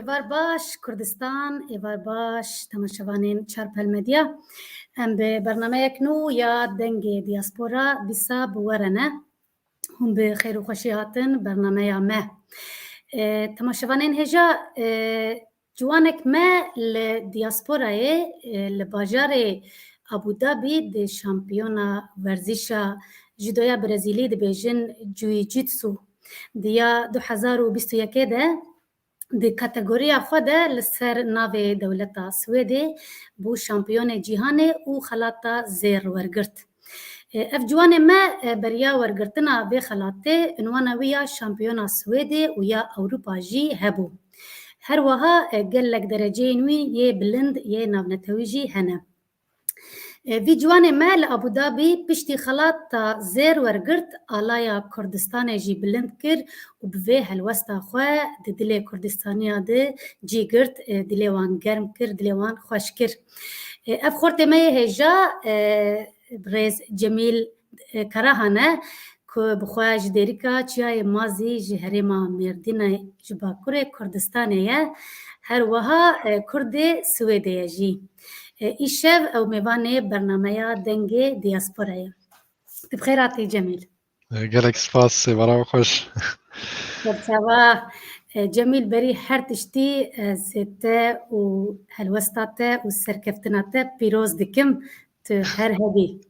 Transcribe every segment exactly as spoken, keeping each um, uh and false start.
Êvar baş Kurdistan, êvar baş temaşevanên Çarpel Medya. Em bi bernameyek nû ya Dengê Diaspora dîsa bi we re ne. Hûn bi xêr û xweşî hatin bernameya me. E, temaşevanên hêja, e, ciwanek me li diasporayê, e, li bajarê Abu Dhabi di şampiyona werzîşa judoya Brezîlî dibêjin Jiu-Jitsu di ya du hezar û bîst û yekê de di kategoriya xwe de li ser navê dewleta Swêdê bû şampiyonê cîhanê û xelata zêr wergirt. E, ev ciwanê me, e, beriya wergirtina vê xelatê unwana wî ya şampiyona Swêdê û ya Ewropa jî hebû. Her wiha, e, gelek dereceyên wî yê bilind yê navnetewî jî hene. E, vî ciwanê me li Abu Dhabi piştî xelata zêr wergirt, alaya Kurdistanê jî bilind kir û bi vê helwesta xwe di dilê Kurdistaniya de cî girt, e, dilê wan germ kir, dilê wan xweş kir. E, ev xortê me yê hêja, e, birêz Cemîl, e, Karahan e, ku bi xwe ji Dêrika Çiyayê Mazî ji herêma Mêrdînê ji Bakurê Kurdistanê ye. Her wiha, e, Kurdê Swêdê ye jî. E, îşev ew mêvanê bernameya Dengê Diasporayê. Tu bi xêr hatî Cemîl. E, gelek spas, êvara we xweş. Serçava, e, Cemîl, berî her tiştî ez te û helwesta te û serkeftina te pîroz dikim. Tu her hebî.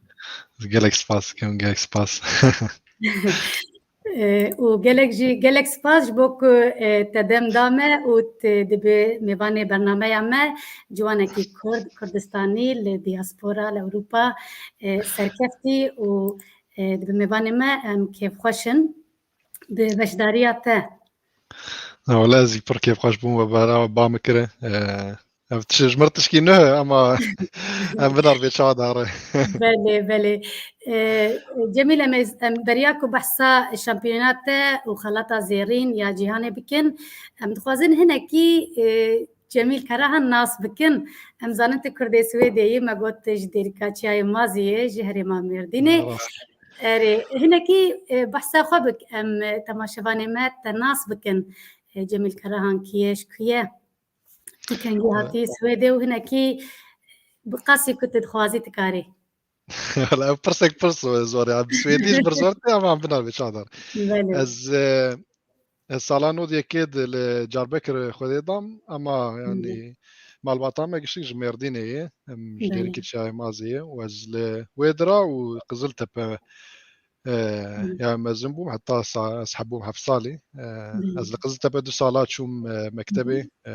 Gelek spas dikim, gelek spas. E, û gelek jî, gelek spas ji bo ku, e, te dem da me û tu dibe mêvanê bernameya me, ciwanekî Kurd, Kurdistanî li diaspora, li Ewropa, e, serkeftî û, e, dibe mêvanê me, em kêfxweş in bi beşdariya te. Na, wele ez jî pir kêfxweş bûm we bera ba min kire. E, Ev tişt ji mir tişkî nuh e, ama em binar vê çawa dare. Belê, belê. E, Cemîl, em, em beriya ku behsa şampiyona te û xelata zêrîn ya cîhanê bikin, em dixwazin hinekî, e, Cemîl Karahan nas bikin. Em zanin tu Kurdê Swêdê yî, me got tu ji Dêrika Çiyayê Mazî yê, ji herêma Mêrdînê. Rast. Erê, hinekî, e, behsa xwe bik, em, e, temaşevanê me te nas bikin. E, Cemîl Karahan kî ye, ji ku ye? Tu kengî hatî Swêdê û hinekî bi qasî ku tu dixwazî tu karî. Wala, ev pirsek pir zor e, zor e. Bi Swêdî ji bir zor tê, ama em binar vê çawa dar. Belê. Ez, e, ez sala nod yekê de li Diyarbekir Xwedê dam, ama, Hı hı. yanî, malbata me giştik ji Mêrdînê ye. Em ji Belê. Dêrikê Çiyayê Mazê ye û ez li Wêdira û Qiziltepe, e, Hı. ya mezin bûm, heta sa-, ez hebûm heft salî. E, Hı. ez li Qiziltepe du sala çûm, e, mektebê, Hı. e,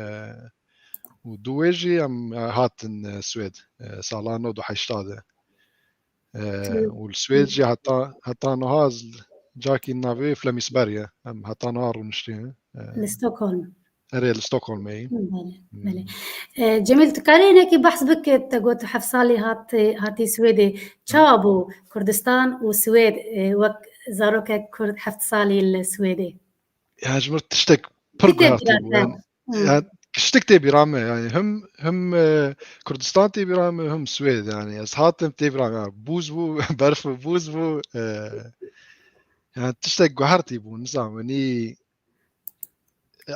û duwê jî em, e, hatin, e, Swêd, e, sala nod û heşta de. E, Hı. û li Swêd jî heta, heta niha ez cakî navê Flemingsberg ye. Em heta niha rûniştî. E, Li Stockholm. Erê, li Stockholmê yî. Belê, Hmm. belê. E, Cemîl, tu karî hinekî behs bike, te got heft salî hat-, hatî Swêdê. Çawa bû Kurdistan û Swêd, e, wek zarokek Kurd heft salî li Swêdê? Ya, ji mir tiştek pir Tê guhertî bû. bîra te? Yani, Hmm. yani, tiştek tê bîra me. Yani, him, him, e, Kurdistan tê bîra me, him Swêd. Yani, ez hatim tê bîra me. Yani, bûz bû, berf û bûz bû. E, yani, tiştek guhertî bû. Nizam, yani,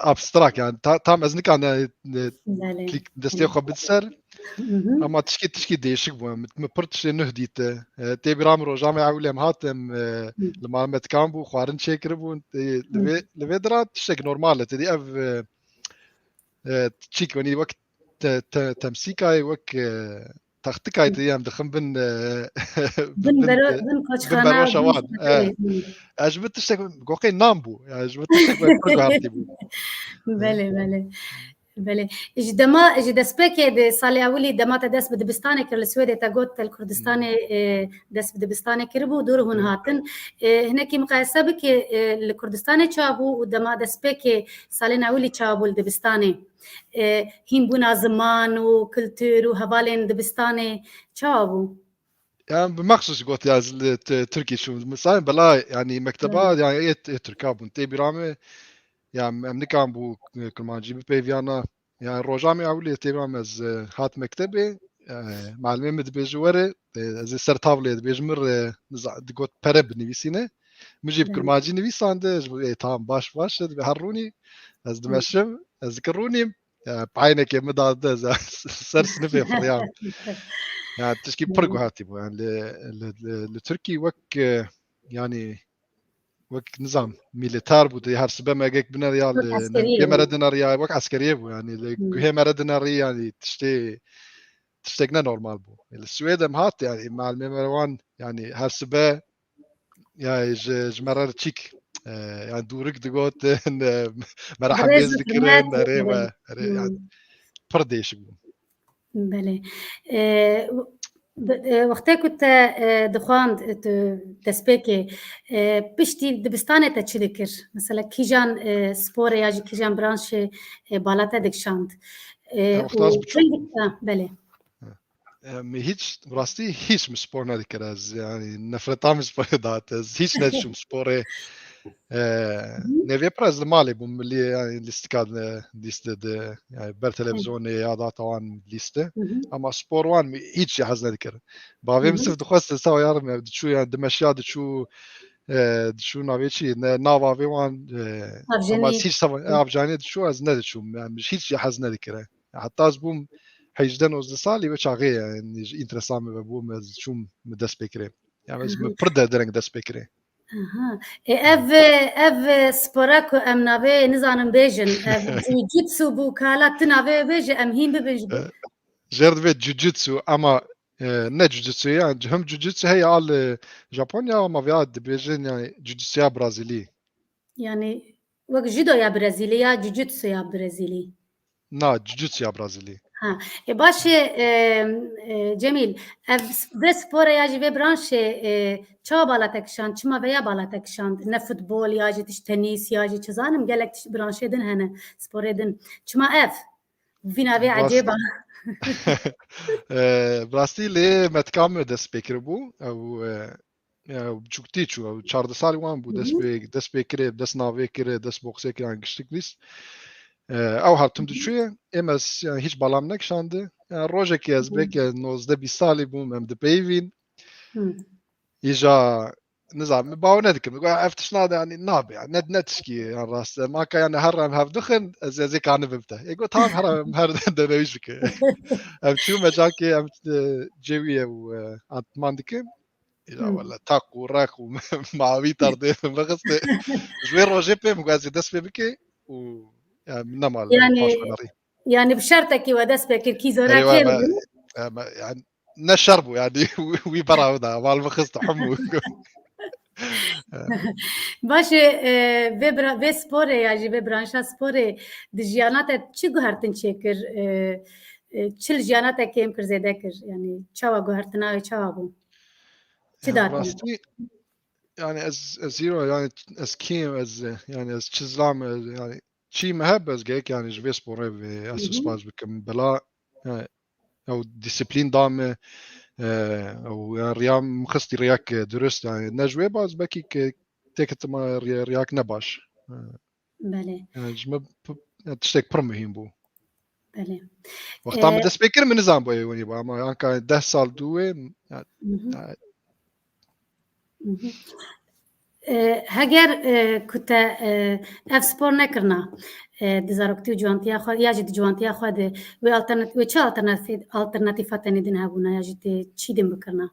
abstrak, yani, ta-, tam ez nikan, yani, e, Belê. plik destê xwe bid ser. Mhm. Ama tişkî, tişkî değişik bû. Min, min pir tiştê nuh dîte. E, tê bîra min roja me ewlê em hatim, e, Hı. li mal me tikan bû, xwarin çêkiribûn. E, li Hı. vê, li vê dira tiştek normal e. Tedî ev, e, e, çîk wenî wek te-, te-, temsîkayê, wek, e, textikayê tedî em dixin bin, e, Bin bin, bero-, e, bin bin koçxana, beroşa bin wan. şekerê. E. Hı. Ez ji min tiştek goqê nan bû. Yani ji min tiştek wek pir guhertî bû. Belê, belê. Belê. Ji dema, ji destpêkê de salê ewilî dema te dest bi dibistanê kir li Swêdê te got te li Kurdistanê, Hmm. e, dest bi dibistanê kiribû, dûr hûn Hmm. hatin. E, hinekî miqayese bike, e, li Kurdistanê çawa bû û dema destpêkê salên ewilî çawa bû li dibistanê? E, hînbûna ziman û kultur û hevalên dibistanê çawa bû? Yani, bi mexsus got ya, li t-, Tirkî çûm. Mesela, bela, yani, mekteba, Evet. yani, ê, ê Tirka bûn. Tê bîra me, ya, em nikan bû, e, Kurmancî bipeyviyana. Yani, roja me ewlê tê bîra me ez, e, hat mektebê, e, malimê min dibêje were, e, ez ê ser tavlê dibêjim, min re, niza-, digot pere binivîsîne. Min jî bi Evet. Kurmancî nivîsande, ji bo, ê, tamam, baş, baş, e, dibe her rûnî. Ez dimeşim, ez dikim rûnîm. Ya, peynekê min da, ez ser sinifê firiyam. Ya, tişkî pir guhertî bû. Yani, li, li, li, li Tirkî wek, e, yani, wek nizam, milîter bû. Her sibe me gek binerî ya, li, eskeriyê me re dinerî ya, wek eskeriyê bû. Yani, li guhê me re dinerî, yani, tiştê, tiştek ne normal bû. Li Swêd em hat, yani, mealimê me re wan, yani, her sibe, yani, ji, ji me re çîk, e, yani, dûrik digotin, e, me re hembêz dikirin, erê we, erê, yani, pir değişik bû. Belê. E, bi-, e, wextê ku te, e, dixwand, e, tu destpêkê, e, piştî dibistanê te çi dikir? Mesela kîjan, e, sporê ya jî kîjan branşê, e, bala te dikişand? E, û belê. Em, hiç, rastî hiç min spor nedikir ez. Yani, nefreta min sporê dihate. Ez hiç nediçûm sporê. E, nevê pir ez li malê bûm. Li, yani, lîstika de, lîste de, yani, ber televizyonê ya data wan lîste. Ama spor wan min hiç jî hez nedikir. Bavê min sif dixwest sawa yarim ev diçû, yani, dimeşiya diçû, e, diçû navê çi? Ne, nav avê wan, e, ama hiç sawa, e, avcanê diçû, ez nediçûm. Yani, hiç jî hez nedikire. Heta ez bûm hejdeh nozdeh salî, ve çaxê, yani, ji înteresa min ve bûm, ez çûm min dest pê kirê. Yani, ez min pir de dereng dest pê kirê. Aha. E, ev, ev spora ku em navê nizanim bêjin, ev jiu-jitsu bû, kala tu navê bêje, em hîn bibin ji bo. E, jêr divê jiu-jitsu, ama, e, ne jiu-jitsu, yani, him jiu-jitsu heye al, e, Japonya, ama vêya dibêjin, yani, jiu-jitsu ya Brazîlî. Yani, wek judo ya Brezîlî ya jiu-jitsu ya Brezîlî? Na, jiu-jitsu ya Brazîlî. Ha, e, baş e, e, e, Cemîl, ev s-, vê spora ya jî vê branşê, e, çawa bala te kişand, çima veya bala te kişand? Ne futbol ya jî tişt tenîs ya jî çi zanim, gelek tişt branşê din hene, sporê din. Çima ev? Vîna vê ecêba. E, bi rastî lê metka min dest pê kiribû. Ew, e, ya, biçûktî çû, ew çardeh salî wan bû, dest pê, dest pê kirê, dest navê kirê, dest boksê kirê, yan giştik lîst. E, ew her tim diçûye, ê me s-, yani, hiç balam nekişandi. Yani, rojekê ez belkî nozdeh bîst salî bûm, em dipeyivîn. Îja, nizam, min bawer nedikim. Digot, ev tişt nade, yani, nabe, yani, ne, ne tişkî, yani, rast. Em anka, yani, her em hev dixin, ez, ez ê kanibim te. Ê got, tamam, her em, her denewîş bike. Em çû mecakê, em, e, cêwî ye û, e, antrenman dikim. Îla wele taq û req û mawî terdê min vexiste. Ji wê rojê pê min got ez ê dest pê bike û, yani, min nema li paş ve nerî. Yani bi şertekî we dest pê kir, kî zora kêm bû? Yani ne şer bû, yani wî bera da, mal vexiste hemû. Baş e, e, vê bra-, vê sporê ya jî, vê branşa sporê di jiyana te çi guhertin çêkir? E, e, çi li jiyana te kêm kir, zêde kir? Yani çawa guhertina wê çawa bû? Çi, yani, dat? Rastî, yani ez, ez îro, yani ez kêm, ez, yani ez çi zilam, ez, yani çî me hebe ez gerek, yani ji vê sporê vê ez spas bikim. Bela, yani, ew disiplîn da me, e, ew, yani, riya min xistî riyek, e, durist, yani, ne ji wê baz, belkî ke têketima riya-, riyak ne baş. E, belê. Yani, ji min p-, yani, tiştek pir muhîm bû. Belê. Wexta min, e, dest pê kir, min nizan boyê winî bû, ama anka deh sal dû wê, yani, yani, E, heger, e, ku te, e, ev spor nekirina, e, di zaroktî û ciwantiya xwe, ya jî di ciwantiya xwe de, wê alternat-, wê çi alternatîf-, alternatîfa tenê din hebûna, ya jî tê çî din bikirina?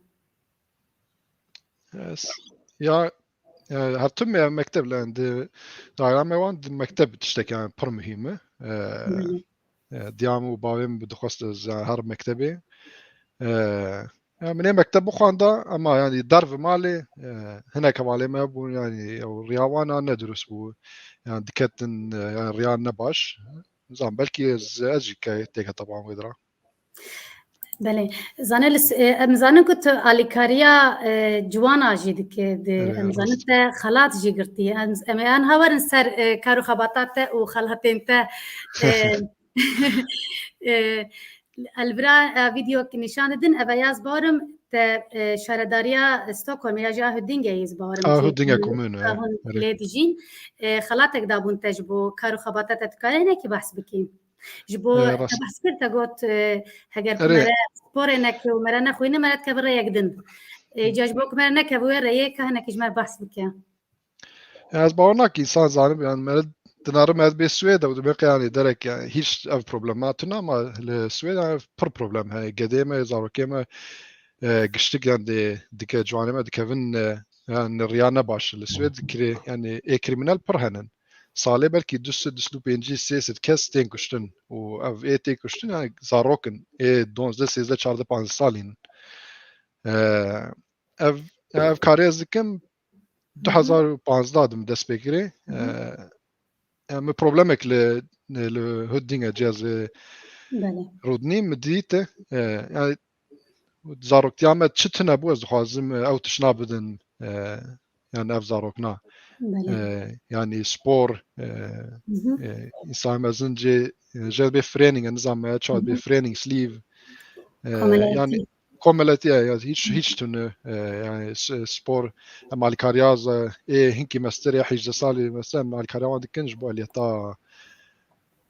Yes. Ya, e, her tim me mekteb, yani, di daira me wan di mekteb tiştek, yani, pir muhîm e. E, e, diyam û bavê min bi dixwest ez, e, her mektebê. E, e, min ê mekteb bixwanda, ama, yani, derve malê, e, hinek hevalê me bûn, yani, ew riya wan a ne durust bû. Yani, diketin, e, yani, riya ne baş. Nizam, belkî ez, ez jî ke-, têketa ban wê dira. Belê. Zane li s-, e, em zanin ku tu alîkariya, e, ciwana jî dike. Di, evet, em zanin te xelat jî girtiye. Em, em ê anha werin ser, e, kar û xebata te û xelatên te, e, e, elvira, e, vîdeoyek nîşan didin. Eve yaz barim te, e, şaredariya Stockholmê ya jî a Huddinge yê ez barim. A Huddinge komune, a hûn lê dijîn. E, xelatek dabûn te ji bo kar û xebata te, tu karî hinekî behs bikî? Ji bo, e, te behs kir, te got, e, heger ku mere sporê neke û mere nexwîne, mere dikeve rêyek din. E, ca ji bo ku mere nekeve wê rêyê, ka hinekî ji me behs bike. Ya ez bawer nakim însan zanibe, yani mere Dinarim ez bê Swêd û dibê qe, yanî derek, yanî hiç ev problema tune, ama li Swêd, yanî pir problem heye. Gedê me, zarokê me, e, giştik, yanî dê, dike ciwanê me dikevin, e, yanî riya ne baş. Li Swêd kirê, yanî ê krîminal pir henin. Salê belkî du sed, du sed û pêncî, sê sed kes tên kuştin û ev ê tê kuştin, yanî zarok in. Ê duwazdeh, sêzdeh, çardeh, panzdeh salî ne. E, ev, ev karê ez dikim, du hezar û panzdeh de min dest pê kirê. Hı hı. E, e, min problemek li, li Hüddinge cihazê Belê. Rûdinî min dît, e, yani zaroktiya me çi tune bû, ez dixwazim, e, ew tişna bidin, e, yani ev zarokna. Belê. E, yani spor, e, Hı hı. e, însan mezin cê, e, jê bê frêning, nizam me çawa bê Hı hı. frêning, sleeve. E, Komeletî. Yani komeletî ye, ya hiç, hiç tune, e, yani s-, spor, em alîkariya ze, ê hinkî mestir ya hîjdeh salî mestir, em alîkariya wan dikin ji bo eliyeta,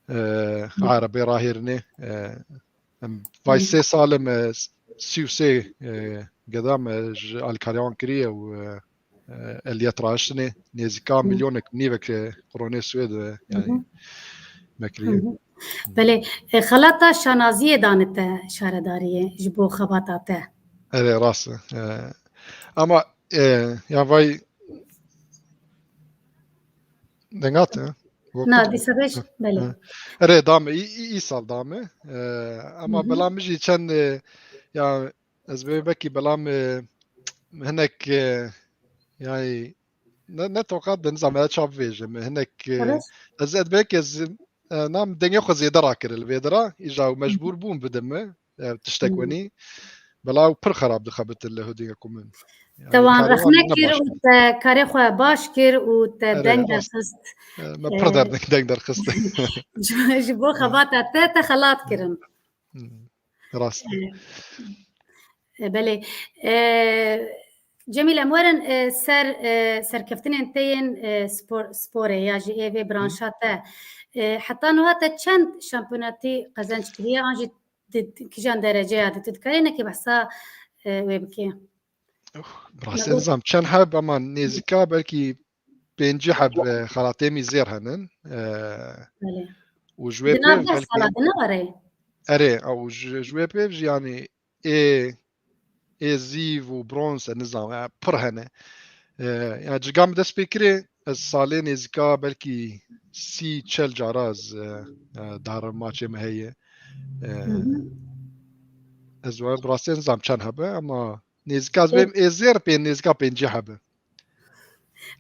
e, Hı. erebê rahêrinê. E, em vay Hı. sê sal em, e, sî û sê, e, geda me ji alîkariya wan kiriye û, e, e, eliyet raştinê nêzîka Hı. milyonek nîvek, e, qronê Swêd, e, Hı yani hı. me kiriye. Hı hı. Belê, e, xelata şanaziyê dane te şaredariyê ji bo xebata te. Erê, rast e. E, ama, e, ya vay denga te, e? Wekî Na, tu- dîsa beş, Hı, belê. hı. Erê, dame, î, î, îsal dame. E, ama Hı hı. bela min jî çend, e, ya ez bê belkî bela min hinek, e, yani ne, ne toqat de nizam ya çav vêjim. Hinek, e, Evet. ez, ez belkî ez, e, nam dengê xwe zêde rakir li vê dira. Îja û Hı hı. mecbûr bûm bidim, e, tiştek Hı. wenî. Bela ew pir xerab dixebitin li Hüddinge ku min. Yani Te wan karê wan rexne ne kir baş û bû. Te karê xwe baş kir û te Erê, deng rast. derxist. E, me pir E, derdek deng derxist. ji, ji bo xebata te, te xelat kirin. Hmm, rast. E, e, belê. E, Cemîl, em werin, e, ser, e, serkeftinên te yên, e, spor-, sporê ya jî ê vê Hı. branşa te. E, heta niha te çend şampiyonatî qezenc kiriye? An jî di, di, kijan dereceya de tu dikarî nekî behsa, e, wê bikê? Uf, bi rastî Nabo- nizam çend heb, ama nêzîka belkî pêncî heb, e, xelatê min zêr henin. E, Belê. û ji wê Di nav pêv deh belkî sala de ne were? Erê, û ji, ji wê pêv jî, yanî ê, ê zîv û bronz, e, nizam, e, pir hene. E, ya ciga min dest pê kirê, ez salê nêzîka belkî sî çel cara ez, e, e, darim maçê min heye. E, Hı hı. ez wan bi rastî nizam çend hebe, ama nêzîka ez Ê- bêm ê zêr pê nêzîka pêncî hebe.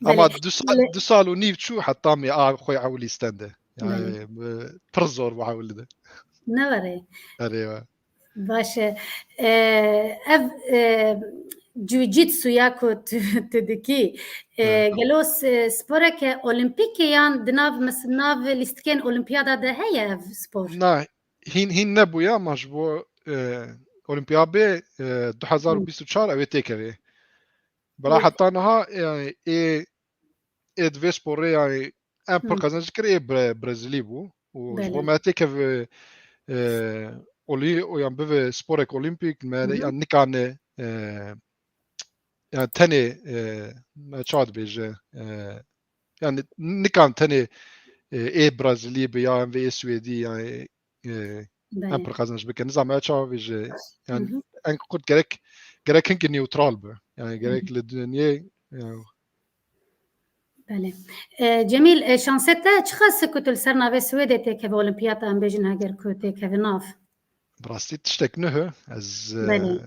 Belê. Ama du sal, Belê. du sal û nîv çû heta me a xwe ewilî stende. Yani, Belê. e, pir zor bû ewilî de. Ne were? Erê we. Baş e. E, ev, e, jiu-jitsu ya ku tu, tu dikî, e, Hı. gelo s-, sporeke olimpîk e yan di nav, mes-, nav lîstikên olimpiyada de heye ev spor? Na, hîn, hîn nebûye, ama ji bo, e, Olimpiya bê, e, du hezar û bîst û çar ew ê têkevê. Bela Hı. heta niha, yani, ê, ê di vê sporê, yani, em pir Hı. qezenc kir, ê Bre-, Brezilî bû. Û ji bo Belê. me têkeve, e, olî-, û yan bive sporek olîmpîk, me Hı hı. yan nikane, e, yan tenê, e, me çawa dibêje, e, yani nikan tenê, e, ê Brezilî bi, ya em vê ê Swêdî, yani, e, em Belê. pir qezenc bikin. Nizam me çawa vêje, Hı yani hı. en kurt gerek, gerek hinkî newtral bi. Yani gerek Hı hı. li dinyê, yani Belê. E, Cemîl, e, şansê te çiqas e ku tu li ser navê Swêdê têkeve olimpiyata, em bêjin, heger ku têkeve nav? Bi rastî tiştek nuh e. Ez, e, Belê.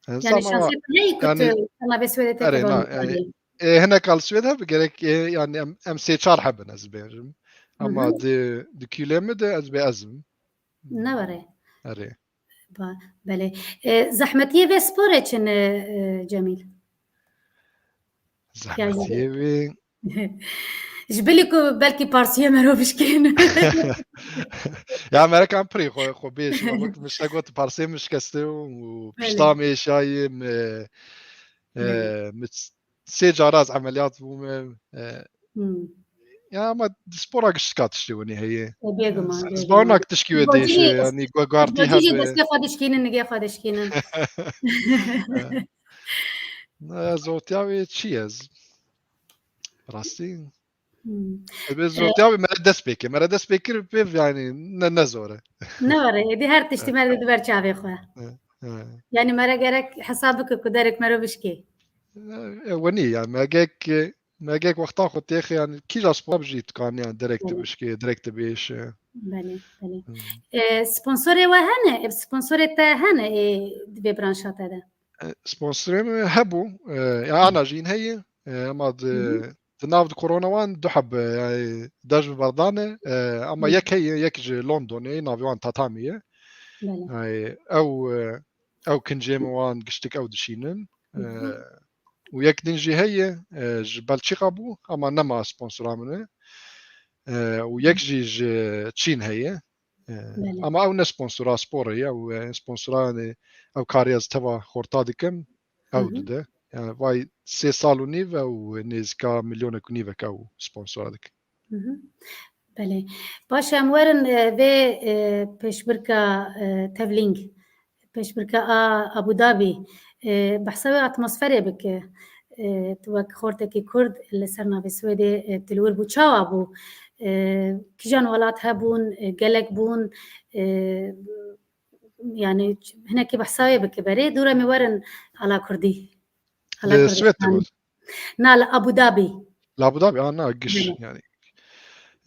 ez Yani ama şansê te heye ku yani tu li ser navê Swêdê Erê, têkeve na, yani, olimpiyadê. e, hinek al Swêd hebe gerek, e, yani em, em sê çar hebin ez bêjim. Hı Ama hı. di, di külê min de ez bê ez im. Ne were? Erê. Ba-, belê. E, zehmetiyê vê sporê çi ne, e, Cemîl? Zehmetiyê vê Ji bilî ku belkî parsiyê mero bişkên. Ya merekan pirî xwe, xwe bêş. Wek min işte got, parsê min şikeste û Belê. pişta min êşayî, min, e, Belê. min sê cara ez emeliyat bûme. E, Hmm. Ya ama di spora giştika tiştê winî heye. E, bêguman, Ez bêguman. banak tişkî wê Ji bo cî, dêşe, yanî gu-, ji guartî bo cî jî hebe. destê xwe dişkînin, nigê xwe dişkînin. Ne, ez otiya wê çi ez? Rastî? Hmm. Bi zotiya wî me re dest pê kir. Me re dest pê kir pê, yani ne, ne zor e. Ne were, êdî her tiştî me re di ber çavê xwe. He, he. Yani me re gerek hesab bike ku derek me re bişkê. E, e, wenî yani me gerek, me gerek wexta xwe têxê yani kîja spor jî dikane yani direkt Belê. bişkê, direkt bêşe. Belê, belê. Hmm. E, sponsorê we hene? E, sponsorê te hene ê di vê branşa te de? E, sponsorê me hebû. E, ya ana jî heye. E, ama di, Hı hı. di nav di korona wan du heb, e, yani dej bi berdane. E, ama Hı. yek heye, yek ji Londonê, navê wan Tatami ye. Belê. Yani ew, e, ew kincê min wan giştik ew dişînin. Hı hı. E, û yek din jî heye, e, ji Belçîka bû, ama nema sponsora min e. E, û yek jî ji Çîn heye. E, Belê. ama ew ne sponsora sporê ye, ew, e, sponsora, yani, ew karê ez teva xorta dikim, ew Hı hı. dide. Yani, vay sê sal û nîv ew nêzîka milyonek û nîvek ew sponsora dikim. Hı hı. Belê. Baş e, em werin, e, vê, e, pêşbirka, e, tevlîng, pêşbirka a Abu Dhabi, e, behsa wê atmosferê bike. E, tu wek xortekî Kurd li ser navê Swêdê, e, tu li wir bû. Çawa bû? E, kîjan welat hebûn, e, gelek bûn, e, yani hinekî behsa wê bike berê. Dû re em ê werin ala Kurdî. Ala Li Swêd Kurdistanê. tebû. Na, li Abu Dhabi. Li Abu Dhabi, a, na, giş, Belê. yani,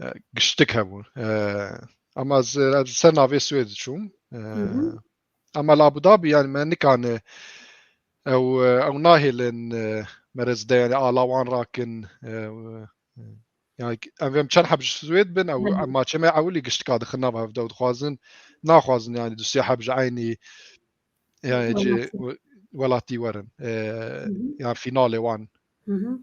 e, giştik hebûn. E, ama ez, ez ser navê Swêd çûm. E, Hı hı. ama li Abu Dhabi, yani, me nikane ew, e, ew nahêlin, e, merez de, yani, ala wan rakin, e, e, yani, em vêm çend heb ji Swêd bin, ew Belê. maçê me ewilî giştika dixin nava hevde û dixwazin, naxwazin, yani, du sê heb ji eynî yani Welatî. cî we-, welatî werin. E, Hı hı. yani fînalê wan. Hı hı.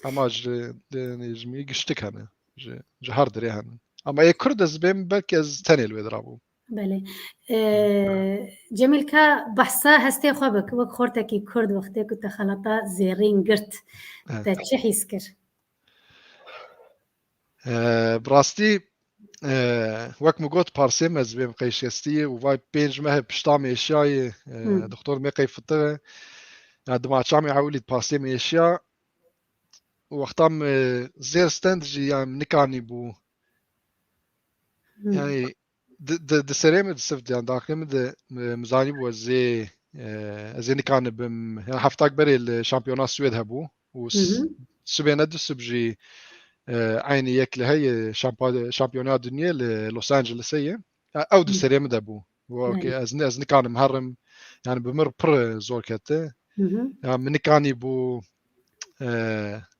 Ama ji, de, ji min giştik hene. Ji, ji her dirê hene. Ama ê Kurd ez bêm belkî ez tenê li wê dirabûm. Belê. E, Hı. Cemîl ka behsa hestê xwe bik, wek xortekî Kurd wextê ku te xelata zêrîn girt, Evet. te çi hîs kir? Eee, bi rastî, eee, wek min got, parsê me ez bêm qey şikestî ye û vay pênc meh pişta min êşiyayê, eee, Hmm. doktor me qey fitiye. Ya di maça min ewilî di parsê min êşiya. Wexta min zêr stend jî, yani, min nikanî bû. Hmm. Yani, di, di, di serê min, di sif, yani, daxê min de, e, min zanîbû ez ê, e, ez ê nikanibim. Yani, heftak berê li şampiyona Swêd hebû û s-, Hı hı. sibê ne du sib jî, e, eynî yek li heye şampa-, şampiyona dinyê li Los Angelesê ye. Ya, ew di Hı. serê min de bû. Wek Belê. ez ne, ez nikanim herim. Yani, bi min pir zor kete. Hı hı. Ya, min nikanî bû, e,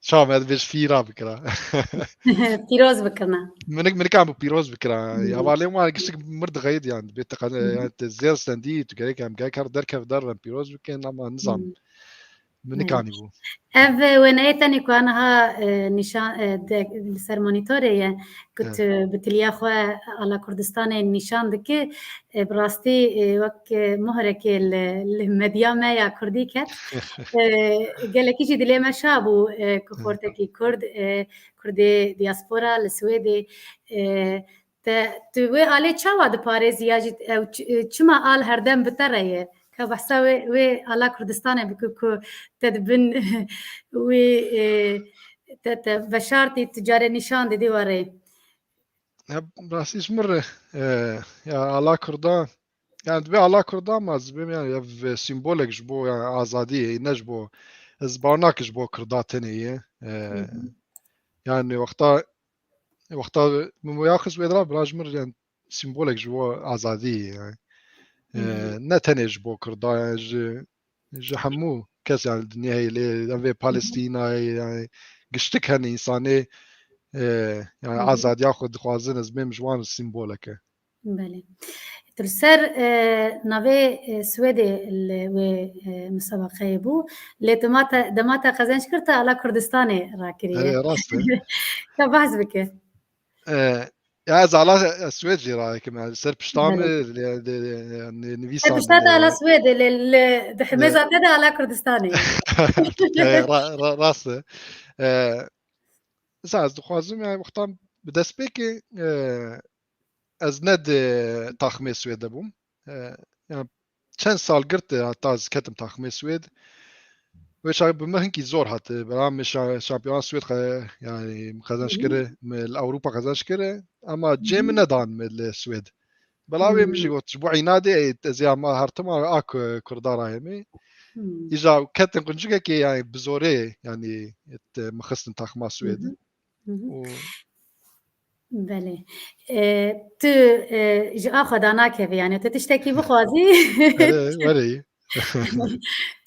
çav me dibêj fîra bikira. Pîroz bikirina. Minik, minikan bû pîroz bikira. Hmm. Ya, valê wan giştik mir dixeyid, yani, bê teqe-, Hmm. yani, te zêr stendî, tu gerek em gerek her derkev der em pîroz bikin, ama nizam. Hmm. Minikanî bû. Ev, e, wêneyê tenê ku aniha, e, nîşan, e, de, li ser monitorê ye, ku Evet. tu bi tiliya xwe ala Kurdistanê nîşan dikî, e, bi rastî, e, wek, e, mohrekê li, li medya me ya Kurdî ket. E, gelekî jî dilê me şa bû, e, ku Evet. xortekî Kurd, e, Kurdê diaspora li Swêdê, e, te, tu wê alê çawa diparêzî ya jî ew ç-, e, çima al herdem bi te re ye? Ka behsa wê, wê ala Kurdistanê bike ku te di bin wî, e, te, te veşartî, tu carê nîşan didî we rê. Ya, rastî ji min re, e, ya, ala Kurda, yani, divê ala Kurda ma ez bêm, yani, ev simbolek ji bo, yani, azadiyê, ne ji bo, ez bawer nakim ji bo Kurda tenê ye. E, Hı hı. yani, wexta, wexta min ya xist wê dira, bira ji min re, yani, simbolek ji bo azadiyê ye, yani. E, Hı hı. ne tenê ji bo Kurda, yani, ji, ji hemû kes, yani, dinyayê lê, ev ê Hı hı. Palestînayê, yani, giştik hene însanê, e, yani, Hı hı. azadiya xwe dixwazin, ez bêm ji wan simbolek e. Belê. Tu li ser, e, navê, e, Swêdê li wê, e, misabaqeyê bû. Lê tu ma te, dema te qezenc kir, te ala Kurdistanê rakiriye. Erê, rast e. Ka behs bike. E, ya ez ala, e, Swêd jî rakim, yani, ser pişta Belê. min, lê, lê, lê, yani, Te nivîsandin, pişta te e, ala Swêdê, lê, lê, di e, himêza te de ala Kurdistanê. E, ra-, ra-, rast e. E, Mesela ez dixwazim, yani, wextan bi destpêkê, e, ez ne di taxmê Swêd de bûm. E, yani, çend sal girte heta ez ketim taxmê Swêd. Wê çaxê bi min hinkî zor hate. Bela min şa-, şampiyona Swêd xe-, yani min qezenc kire, min li Ewropa qezenc kire. Ama cê min nedan min li Swêd. Bela wê min jî got, ji bo înadê ey, ez ê ama her tim a ku-, Kurda ra hemê. Îja ketin quncikekê, yani bi zorê, yani et, min xistin taxma Swêd. Û Belê. E, tu, e, ji axa da nakevî, yani tu tiştekî bixwazî. Erê, werê.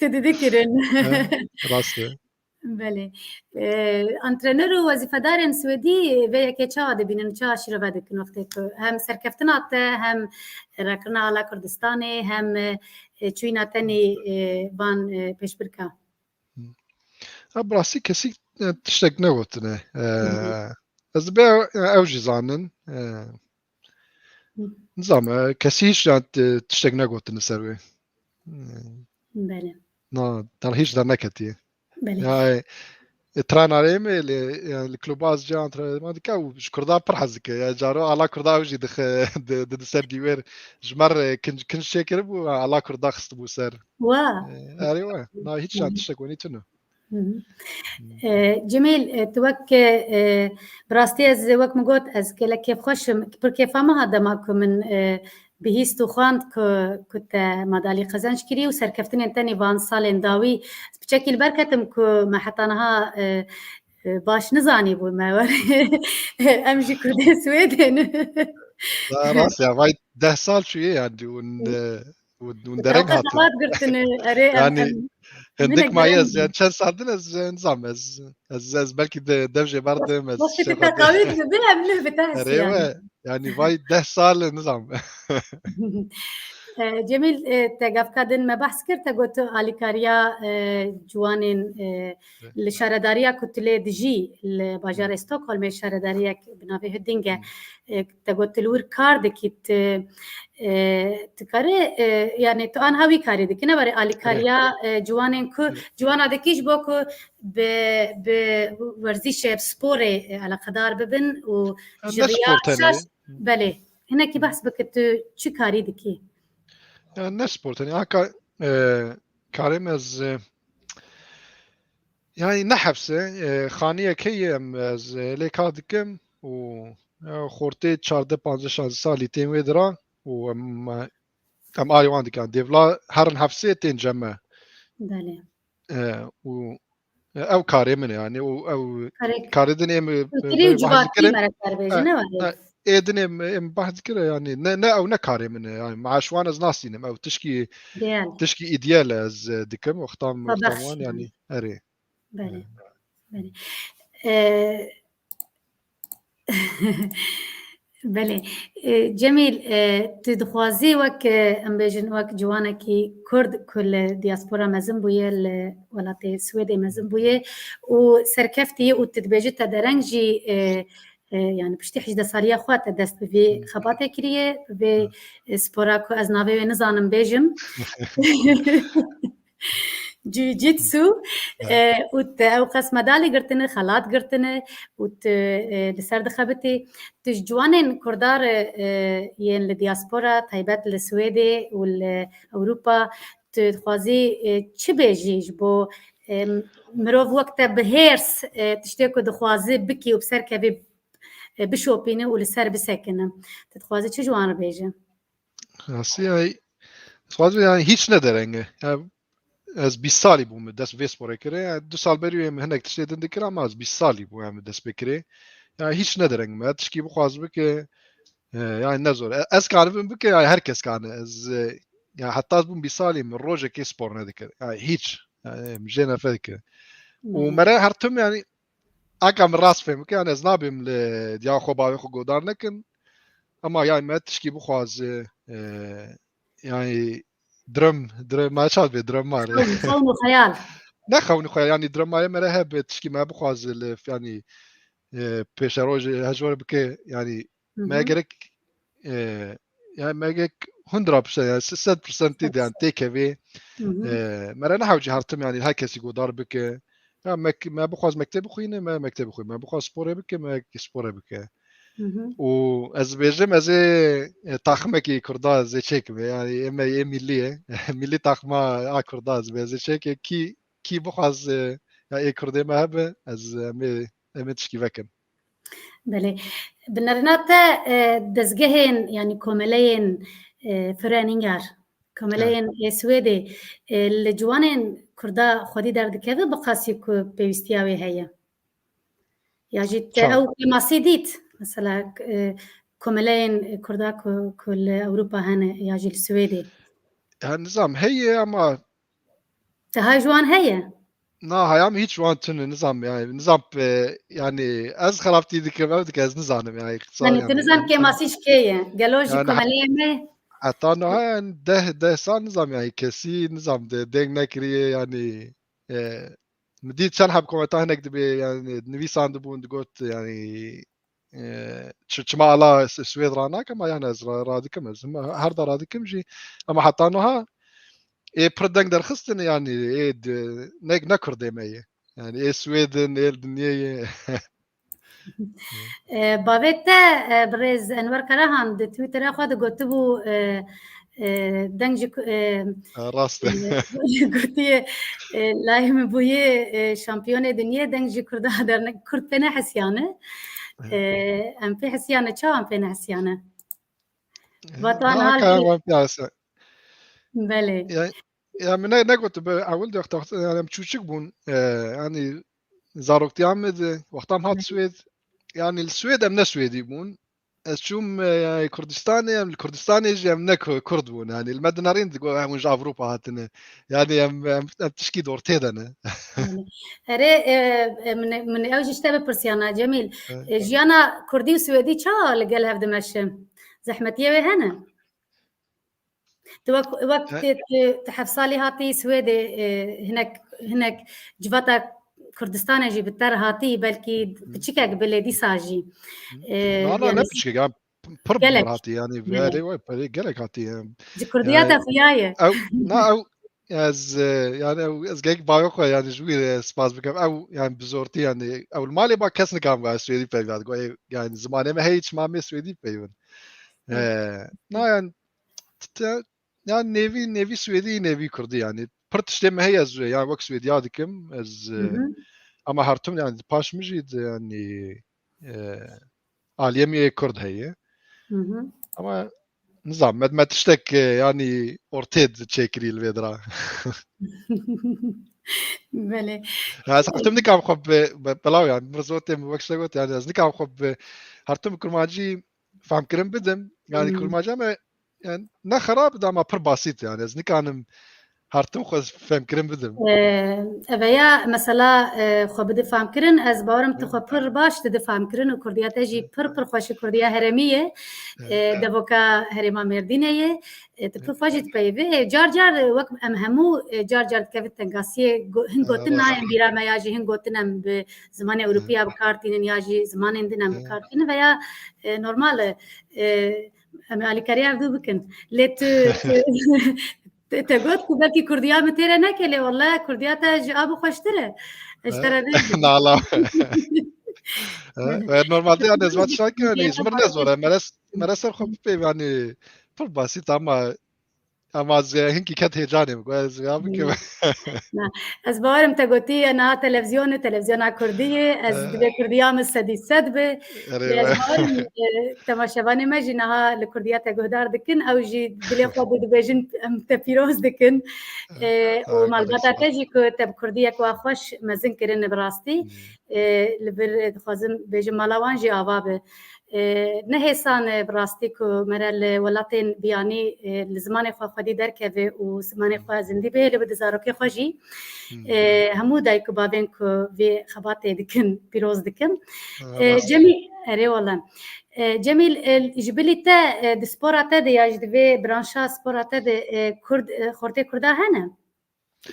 Tu didî kirin. He, rast e. Belê. E, antrenor û wezîfedarên Swêdî vê yekê çawa dibînin, çawa şirove dikin wextê ku hem serkeftina te, hem rakirina Ala Kurdistanê, hem, e, çûyîna tenê, e, van, e, pêşbirka? Ha, bi rastî kesî, e, tiştek negotine. E, ez dibê ew, ew jî zanin. E, nizam, e, kesî hiç, yani, t-, tiştek negotine ser wê. E, Belê. Na, dan hiç derneketiye. Belê. Ya, e, e, tranarê me li, yani, li kluba ez cî antrenman dike û ji Kurda pir hez dike. Ya, caro ala Kurda ew jî dixe, di, di, di ser dîwêr. Ji me re kinc, kinc çêkiribû, ala Kurda xistibû ser. Wa. E, erê we. Na, hiç, yani, tiştek wenî tune. E, Cemîl, e, tu wek, e, bi rastî ez wek min got, ez gelek kêfxweş im. Pir kêfa min hat dema ku min, e, bihîst û xwend ku, ku te madalî qezenc kirî û serkeftinên tenê van salên dawî. Piçekî li ber ketim ku me heta niha, e, e, baş nizanîbû me were. Em jî Kurdê Swêdê ne. Rast ya, vay deh sal çûye yani, hûn, e, hûn, hûn dereng hatin. Xebat girtine, erê, em, Yani, em, hindik maye ez, yani çend sal din ez, e, nizam ez, ez, ez belkî de dev jê berdim, ez. Wextê tu teqawît bibe, em lê bi te hesî yani. Erê we, yani vay deh sal nizam. E, Cemîl, e, te gavka din me behs kir, te got tu alîkariya, e, ciwanên, e, li şaredariya ku tu lê dijî li bajarê Stockholmê şaredariyek bi navê Huddinge, e, te got tu li wir kar dikî, tu, e, tu karî, e, yani tu anha wî karî dikî, ne were alîkariya, e, ciwanên ku, ciwana dikî ji bo ku bi, bi werzîşê, bi sporê, e, eleqedar bibin û ji riya şaş, belê. Hinekî behs bike tu çi karî dikî? Ya ne spor tenê, haka, e, karê me ez, e, yani ne hepse, e, xaniyek heye em ez, e, lê kar dikim û, e, xortê çardeh, panzdeh, şazdeh salî tên wê dira û em, e, em alî wan dikin. Dêvla herin hepsê tên cem me. Belê. E, û, e, ew karê min e, yani û ew karê din êm, e, Tirkî û civakî me re kar bêje, ne were? Ê din êm, êm behs dikire, yani ne, ne ew ne karê min e, yani maaş wan ez nasînim, ew tişkî, tişkî îdiyal e ez, e, dikim, wextan, wextan wan, yani erê. Belê. Belê. E, Belê. E, Cemîl, e, tu dixwazî wek, e, em bêjin, wek ciwanekî Kurd ku li diaspora mezin bûye, li welatê Swêdê mezin bûye û serkeftî û tu dibêjî te dereng jî, e, e, yani piştî hejdeh saliya xwe te dest bi vê xebatê kiriye, bi vê, e, spora ku ez navê wê nizanim bêjim. Jiu-jitsu, e, û te ew qas medalî girtine, xelat girtine û tu, e, li ser dixebitî. Tu ji ciwanên Kurda re, e, yên li diaspora, taybet li Swêdê û li Ewropa, tu dixwazî, e, çi bêjî ji bo, e, mirov wek te bi hêrs, e, tiştê ku dixwazi bikî û bi ser kevî, e, bişopîne û li ser bisekine? Tu dixwazî çi ji wan re bêje? Rastî, yani, dixwazim, yani, hiç ne dereng e. Yani, ez bîst salî bûm, dest vê sporê kire. Yani, du sal berî em hinek tiştê din dikir, ama ez bîst salî bûm, yani, dest pê kire. Yani, hiç ne dereng me. Tişkî bixwaz bike, e, yani, ne zor. E, ez kanibim bike, yani, her kes kane. Ez, e, yani, heta ez bûm bîst salî, min rojekê spor nedikir. Yani, hiç. Yani, em jê nefret dikir. Û mere her tim, yani, aka min rast fêm bike, yani, ez nabêm li diya xwe bavê xwe godar nekin. Ama, yani, me tişkî bixwaze, e, yani, drim, drim, me çav bê drim mare. Xewn û xeyal. Ne xewn û xeyal, yani, drim mare mere hebe tişkî me bixwaze li, yani, e, pêşerojê hejwar bike, yani, me gerek, e, yani, me gerek hundra percent, yani, sed percent tê de, yani, têkevê. E, mere nehewcî her tim, yani, her kesî godar bike. Ya, mek-, me bixwaz mekteb bixwîne, me mekteb bixwîne. Me bixwaz sporê bike, me sporê bike. Û ez bêjim, ez ê, e, taximekî Kurda ez ê çêkim. Yani, ê me yê millî ye. Millî taxima a Kurda ez bê, ez ê çêke kî kî bixwaz, e, ya ê Kurdê me hebe, ez, em ê, em ê tişkî vekin. Belê. Bi nerina te, e, dezgehên, yanî komeleyên, e, Fröeningar, komeleyên ê Swêdê, e, li ciwanên Kurda xwedî derdikeve bi qasî ku pêwîstiya wê heye? Ya jî te ew kêmasî dît, mesela, e, komeleyên Kurda ku, ku li Ewropa hene ya jî li Swêdê? Ha, nizam heye ama Te hay ji wan heye? Na, hayam hiç wan tune nizam yani. Nizam pe, yani ez xerabtî dikim, ev dike ez nizanim yani. Qisa Yani, yani, tu nizam kêmasî ji kê ye? Gelo ji komeleyê me? Heta niha yani deh, deh sal nizam yani kesî nizam de deng nekiriye yani. E, min dît çend heb kometa hinek dibe yani nivîsan dibûn digot yani e, çi-, çima ala Swêd ranake, ma yani ez ra-, radikim, ez hima her da radikim jî, ama heta niha ê pir deng derxistin yani ê di-, ne, ne Kurdê me ye. Yani ê Swêdin, ê dinyê ye. E, bavê te, e, birêz Enwer Karahan di Twitterê xwe de gotibû, e, e, deng ji ku-, e, Rast e. e, gotiye, e, layê min bûye, e, şampiyonê dinyê, deng ji Kurda derne, Kurd pê nehesiyane. E, em pê hesiyane, çawa em pê nehesiyane? Vatan hal wan piyasa. Belê. Ya, ya min ne, ne gotibe, ewil de wexta, yani em çûçik bûn, e, yani zaroktiya me de, wexta em hat Swêd, yani li Swêd em ne Swêdî bûn. Ez çûm, e, yani Kurdistanê, em li Kurdistanê jî em ne Ku-, Kurd bûn. Yani li me dinarîn digo em ji Ewropa hatine. Yani em, em, em tişkî dortê de ne. Erê, e, e, min, min ew jî ji te bipirsiya na Cemîl. E, jiyana Kurdî û Swêdî çawa li gel hev dimeşe? Zehmetiyê wê hene? Tu wek, wek tu, tu, tu heft salî hatî Swêdê, e, hinek, hinek civata Kurdistanê jî bi te re hatî, belkî piçikek bilê dîsa jî. E, na, na, yani, ne piçikek, ya, pir bi hatî, yani, erê, wê, erê, gelek hatî, yani. Ji Kurdiya te xuya ye. Ew, na, ew, ez, e, yani, ew, ez gelek bavê xwe, yani, ji wî, e, spas bikim. Ew, yani, bi zortî, yani, ew, li malê ba kes nikam, Swêdî peyv, yani, zimanê me heye, çima me Swêdî peyvin. E, na, yani, t-, t-, ya nêvî, nêvî Swêdî, nêvî Kurdî, yani. Pir tiştê me heye ez, yani, wek Swêdiya dikim, ez, e, ama her tim, yani, paş min jî, yani, e, aliyê min yê Kurd heye. Ama nizam, me, me tiştek, e, yani, ortê çêkirî li vê dira. Belê. Ya, ez her tim nikam xwe bi, bi, belaw, yani, mir zotê min wek şte got, yani, ez nikam xwe bi, her tim kurmancî fehmkirin bidim. Yani, kurmanca me, yani, ne xerab da ama pir basît, yani. Ez nikanim her tim xwe fehmkirin bidim. Ee, eve ya, mesela, e, xwe bidi fehmkirin, ez bawerim tu xwe pir baş didi fehmkirin û Kurdiya te jî pir, pir xweş e, Kurdiya herêmî ye. E, devoka herêma Mêrdînê ye. E, tu pir xweş jî dipeyivî. E, car car, e, wek em hemû, e, car car dikevin tengasiyê, go-, hin gotin nayên bîra me ya jî hin gotin em bi zimanê Ewropî ya bi kar tînin ya jî zimanên din em bi kar tînin veya, e, normal e, e, em ê alîkariya ev du bikin. Lê tu, tu, te, te got ku belkî Kurdiya min têre neke, lê wele Kurdiya te ji a bi xweştir e. Ez te re vê Nala. E, normalde yani ez vat şak yani ji mir ne zor e. Mere, mere ser xwe bipeyv yani pir basît ama Ama ez hinkî ket hêcanê min, ez ya bikim. Na, ez bawerim te gotî, niha televizyon e, televizyona Kurdî ye, ez divê Kurdiya min sedî sed be. Lê ez bawerim, e, temaşevanê me jî niha li Kurdiya te guhdar dikin, ew jî dilê xwe dibêjin, em te pîroz dikin. E, û malbata te jî ku te bi Kurdiyek wa xweş mezin kirin bi rastî. E, li vir, e, dixwazim bêjim mala wan jî ava be. E, ne hêsan e bi rastî ku mere li welatên biyanî, e, li zimanê xwe xwedî derkeve û zimanê xwe zindî bihêle bide zarokê xwe jî. E, hemû dayik û bavên ku vê xebatê dikin, pîroz dikim. E, Cemîl, erê wele. E, Cemîl, e, ji bilî te, e, di spora te de ya jî di vê branşa spora te de, e, Kurd, e, xortê Kurda hene?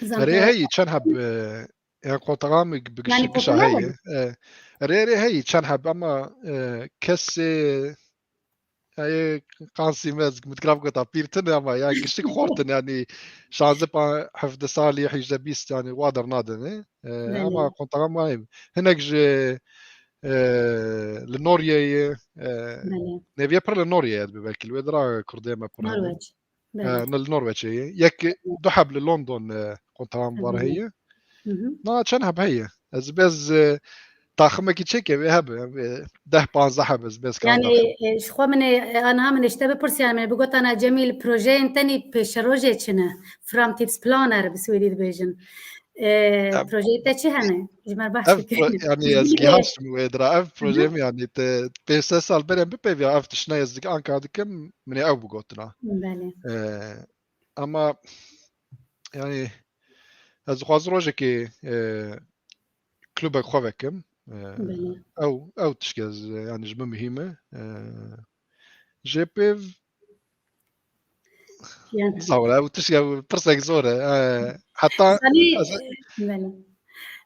Erê heyî çend heb, e, ya kotaxa min bi gişî gişa heye. E, erê, erê heyî çend heb ama, e, kesê, e, qansî me ez min dikira bigota pîr tune ama ya giştik xortin yani şanzde pa-, hevde salî, hejde bîst yani wa dernadin, e. E, ama kotaxa min heyî. Hinek ji, e, li Noryeyê, e, neviye pir li Noryeyê dibe belkî li wê dira Kurdê me pir hene. Norveç. E, ne li Norveçê ye. Yek du heb li London, e, kontaran var heye. Na çend heb heye? Ez bez, e, taximekî çêke wê hebe, em, e, deh panzdeh heb ez bez kan Yani, taxim. e, ji xwe min ê, e, aniha min ê ji te bipirsiyan, min ê bigotana Cemîl, projeyên te nî pêşerojê çi ne? Framtidsplaner bi swêdî dibêjin. E, Em, projeyê te çi hene? Ji me re behs ev bike. pro-, yani ez Cemîl ê gihaştim wê dira. Ev Hı hı. projeyê min yani te pênc sed sal berê em bipeyviya ev tiştine ez dik anka dikim, min ê ew bigotina. Belê. E, ama yani ez dixwazim rojekê, e, klubek xwe vekim. E, Belê. ew, ew tiştke ez, yani ji min muhîm e. E, jê pêv Yani. Zor e, ew tiştke pirsek zor e. E, heta Zanî, ez e, belê.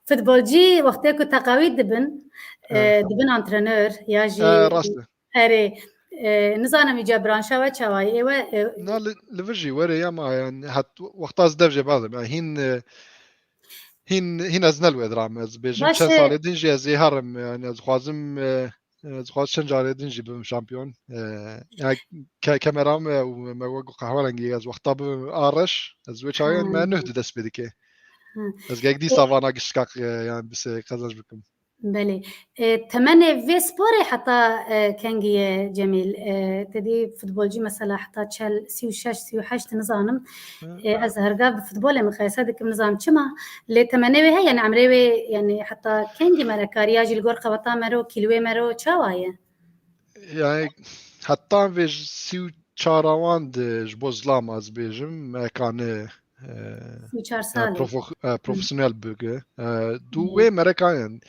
Futbolcî wextê ku teqawît dibin, Ha. e, dibin antrenör ya jî E, rast e. Erê, e, nizanim îca branşa we çawa ye? Ê we, e, Na li, li vir jî were ya ma, yani, het-, wexta ez dev jê badim. Yani, hîn, e, hîn, hîn ez ne li wê diram. Ez bêjim Baş çend e. salê din jî ez ê herim. Yani, ez xwazim, e, ez xwaz çend carê din jî bibim şampiyon. E, yani, ke-, kemera me û me wek qehwerengî ez wexta bibim a reş, ez wê çayan me Ha. nuh di dest pê dike. Ha. Ez gek E, dîsa vana gişka, e, yani, bise qezenc bikim. Belê. E, temenê vê sporê heta, e, kengî ye Cemîl? E, te dî futbolcî mesela heta çel, sî û şeş, sî û heşt nizanim. Hı. E, ez hergav bi futbolê miqayese dikim, nizanim çima. Lê temenê wê heye, yani emrê wê, yani heta kengî me re kariya jî li gor qeweta me ro, kîlwê me ro çawa ye? Yani heta vê ji sî û çar wan de ji bo zilam ez bêjim, me kane, e, Sî û çar e, salê. profo-, e, Hı. profesyonel bike. E, du Hı. wê mereka yani.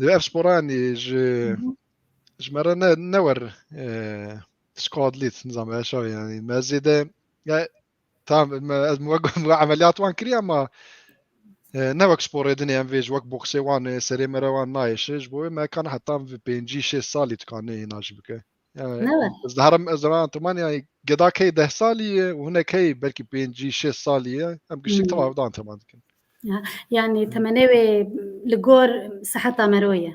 Ev spora yani ji, Hı hı. ji me re ne, ne wer, e, skadelik, nizam, e, şav yani. Me zêde, ya, tamam, me, ez me, me emeliyat wan kiriye ama, e, ne wek sporê dinê em vê ji wek boksê wan, e, serê me re wan nayêşe. Ji bo wê me kan heta vê pêncî şêst salî dikane hêna jî bike. Yani, Ne wer? ez diherim, ez diherim antrenman, yani, geda key deh salî ye û hinek hey belkî pêncî şêst salî ye, em giştî Hmm. tewa da antrenman dikin. Ya, yani, Hmm. temenê wê li gor siheta mero ye.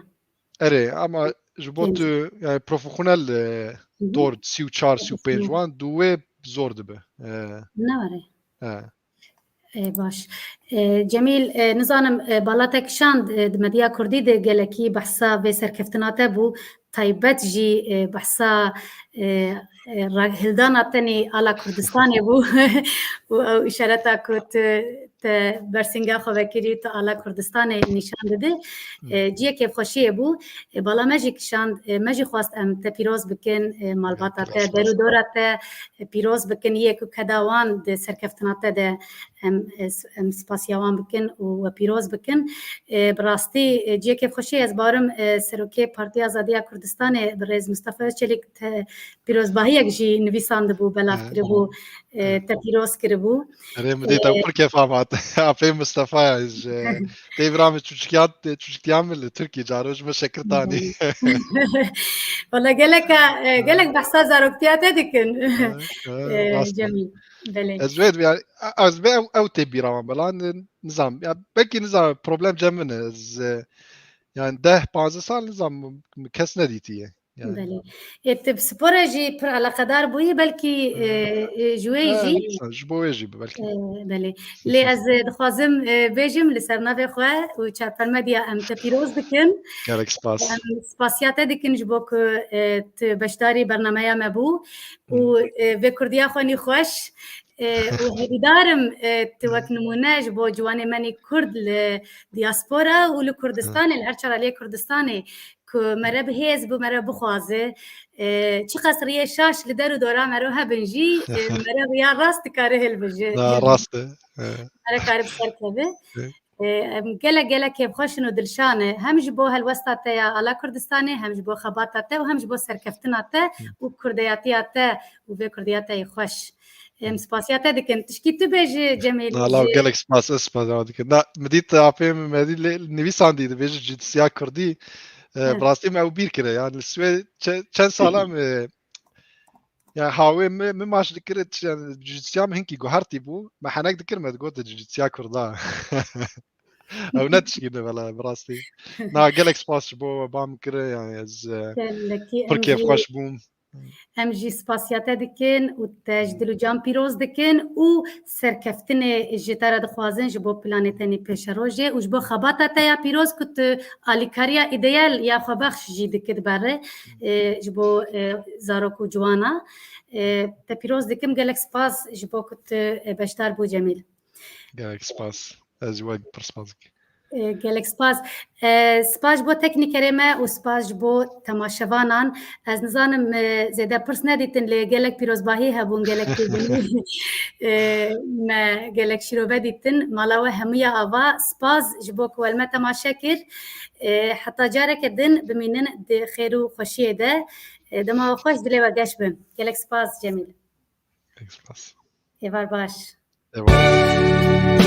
Erê, ama ji bo Pênc. tu, yani, profesyonel, e, Hı hı. dor sî û çar, sî û pênc Profesyonel. wan, du wê zor dibe. E, Ne were? e. Ê, baş. Ê, Cemîl, ê, nizanim, ê, bala te kişand, ê, di medya kurdî de gelekî behsa vê serkeftina te bû, taybet jî, ê, behsa, ê, ê, raghildana tenê ala Kurdistanê bû û ew îşareta ku tu, te bersînga xwe vekirî, tu ala Kurdistanê nîşan didî. Hı. Ê, ciyê kêfxweşiyê bû. Ê, bala me jî kişand, ê, me jî xwest em te pîroz bikin, ê, malbata te, Pîroz, der û pîroz. dora te, ê, pîroz bikin, yê ku keda wan di serkeftina te de em, e, s-, em spasiya wan bikin û we pîroz bikin. E, bi rastî, e, cihê kêfxweşiyê ez barim, e, Serokê Partiya Azadiya Kurdistanê birêz Mustafa Özçelik te pîrozbahiyek jî nivîsandibû, belav He. kiribû, e, He. te pîroz kiribû. Erê, min dît, ew E, pir kêfa me hat. Apê Mustafa ya, ji, tê bira min çûçikiyan, çûçikiyan min li Tirkî caro ji me şekir tanî. Belê. Wala gelek, e, gelek behsa zaroktiya te dikin. Ha, ha, E, rast e. Cemîl. Belê. Ez wê, yani, ez vê ew, ew tê bîra wan, bela ni-, nizam. Ya, belkî nizam, problem cem min e. Ez, e, yani, deh, panzdeh sal nizam kes nedîtiye. Yani. Belê. Ê, tu bi spora jî pir eleqedar bûyî, belkî, e, e, ji wê Ha, jî. Nizam, ji bo wê jî belkî. E, belê. Lê ez, e, dixwazim, e, bêjim li ser navê xwe û Çarpel Medya em te pîroz dikin. Gelek spas. Em spasiya te dikin ji bo ku, e, tu beşdarî bernameya me bû û, Hı. e, vê kurdiya xwe nî xweş, e, û hêvîdar im, e, tu wek nimûne ji bo ciwanê me nî kurd li diaspora û li Kurdistanê, Hı. li her çar aliyê Kurdistanê ku me re bi hêz bû, me re bixwaze, e, çiqas riyê şaş li der û dora me re hebin jî, e, me re riya rast dikare hilbije. Na, rast e. E. Me re kare bi ser keve. E. E, em gelek, gelek kêfxweş in û dilşan e. Hem ji bo helwesta te ya ala Kurdistanê, hem ji bo xebata te û hem ji bo serkeftina te Hı. û kurdeyatiya te û vê kurdiya te yê xweş. Em Hı. spasiya te dikin. Tişkî tu bêjî, Cemîl, Na, law, ji gelek spas, ez spas dikim. Na, min dît apê min, me dî lê nivîsandî dibêje cîdisiya kurdî. E, Hı. bi rastî me ew bîr kire. Yani li Swê-, çe-, çend sala me, yani hawê me, me maç dikire, yani cîdisiya me hinkî guhertî bû. Me henek dikir, me digot cîdisiya kurda. Ew ne tişkî ne bela, bi rastî. Na, gelek spas ji bo we bam kire, yani ez, e, Gelekî pir em jî kêfxweş bûm. Em jî spasiya te dikin û te ji dil û can pîroz dikin û serkeftinê ji te re dixwazin ji bo planê te nî pêşerojê û ji bo xebata te ya pîroz ku tu alîkariya îdeyal ya xwebexş jî dikit berê, e, ji bo, e, zarok û ciwana. E, te pîroz dikim, gelek spas ji bo ku tu, e, beşdar bû Cemîl. Gelek spas. Ez ji we pir spas dikim. E, gelek spas. E, spas ji bo teknîkerê me û spas ji bo temaşevanan. Ez nizanim, e, zêde pirs nedîtin, lê gelek pîrozbahî hebûn, gelek têbînî, e, me gelek şîrove dîtin. Mala we hemûya ava. Spas ji bo ku we li me temaşe kir. E, heta careke din bimînin di xêr û xweşiyê de. E, dema we xweş, dilê we geş bin. Gelek spas Cemîl. Gelek spas. Êvar baş. Eyvallah.